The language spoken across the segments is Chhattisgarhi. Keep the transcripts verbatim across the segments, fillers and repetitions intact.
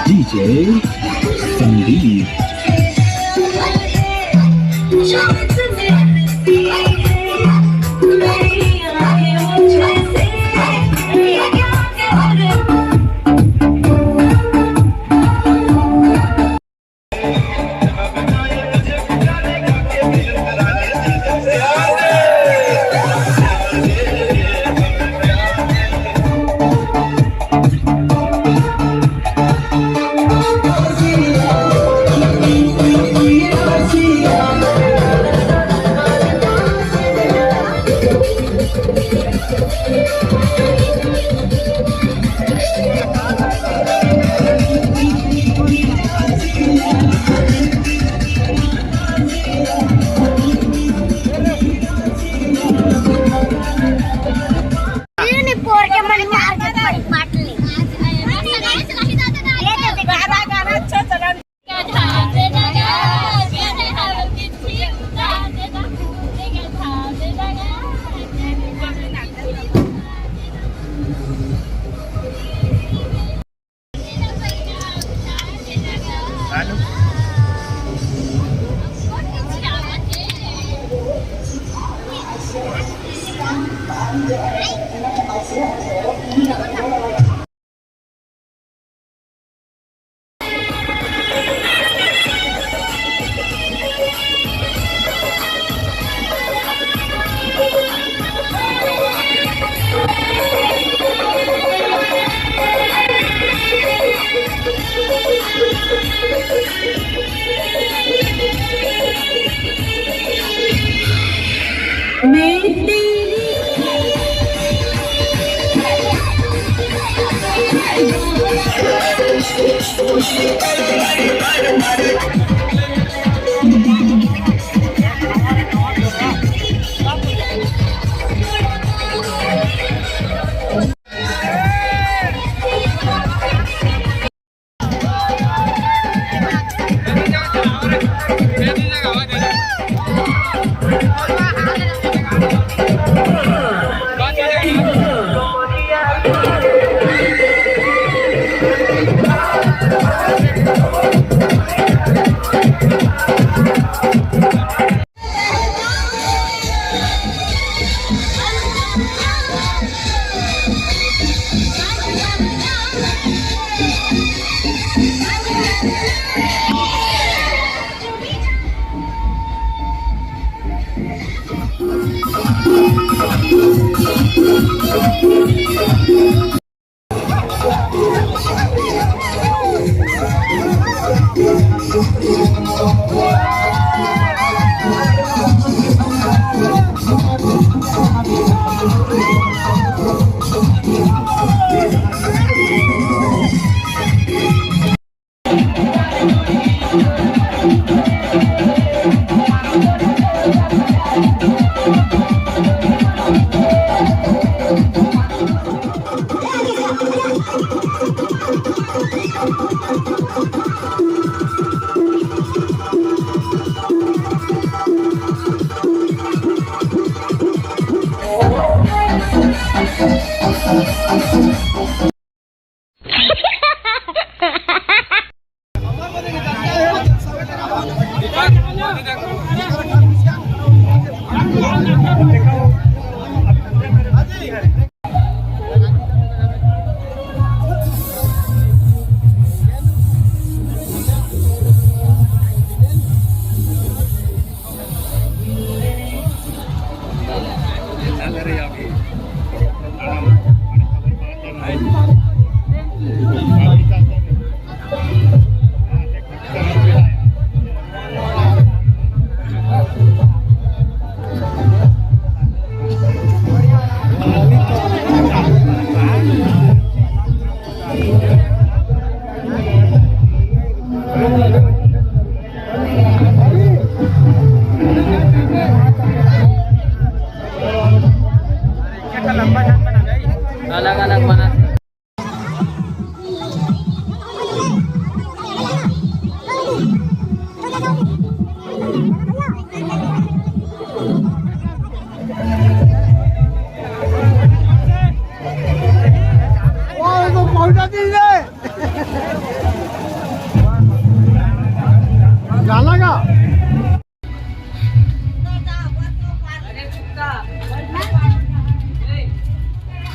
DJ Sandeep। ये नहीं पोर के मन मार के पड़ी पाटली। ये तो गाना, गाना अच्छा चला।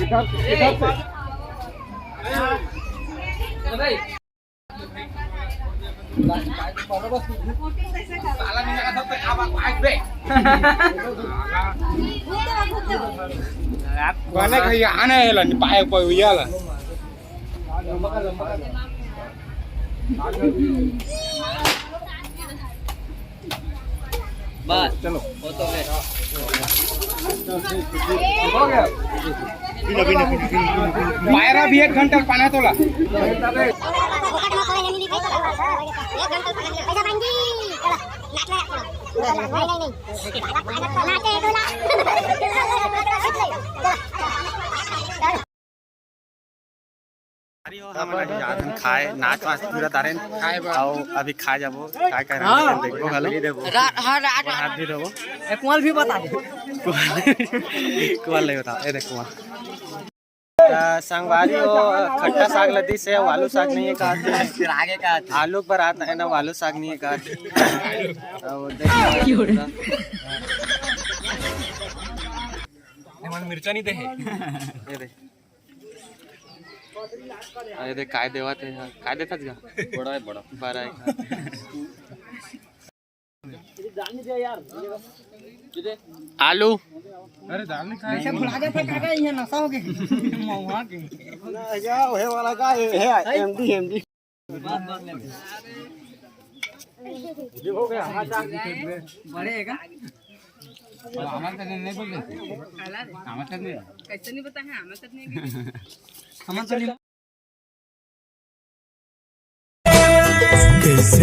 इधर से, इधर से। कोने भैया आने है लन पाए कोई भैया ला। बस चलो। हो तो गए। पायरा भी एक घंटा पाना तोला। अरे हो, हमन अभी जात हन खाए, नाच वाच पूरा डारेन। खाए बा। अउ अभी खा जाबो, का कर रहे हैं, देखबो घलो। रा-, हाँ, रात और हाथ भी देबो। एक कुआल भी बता दे। कुआल, कुआल नहीं बता, ये देख कुआल। त संगवारी हो, खट्टा साग लदी से, आलू साग नहीं है कहा थे। फिर आगे का आलू पर आता है ना, आलू साग नहीं है कहा थे। अब देख। मिर्चा नहीं दे है। ये दे। अरे देख, काय देवत हे, काय देथस गा? बड़ा है, बड़ा। बड़ा है। आलू। अरे दाल नहीं खाए। ऐसे भुला जाता काका, ये नशा हो गया। महुआ के। ना, या होए वाला का है, है, एमडी, एमडी। बड़े है का? हमारे तो नहीं बोल रहे। हमारे तो नहीं। कैसे नहीं पता है, हमारे तो नहीं। हमारे तो नहीं।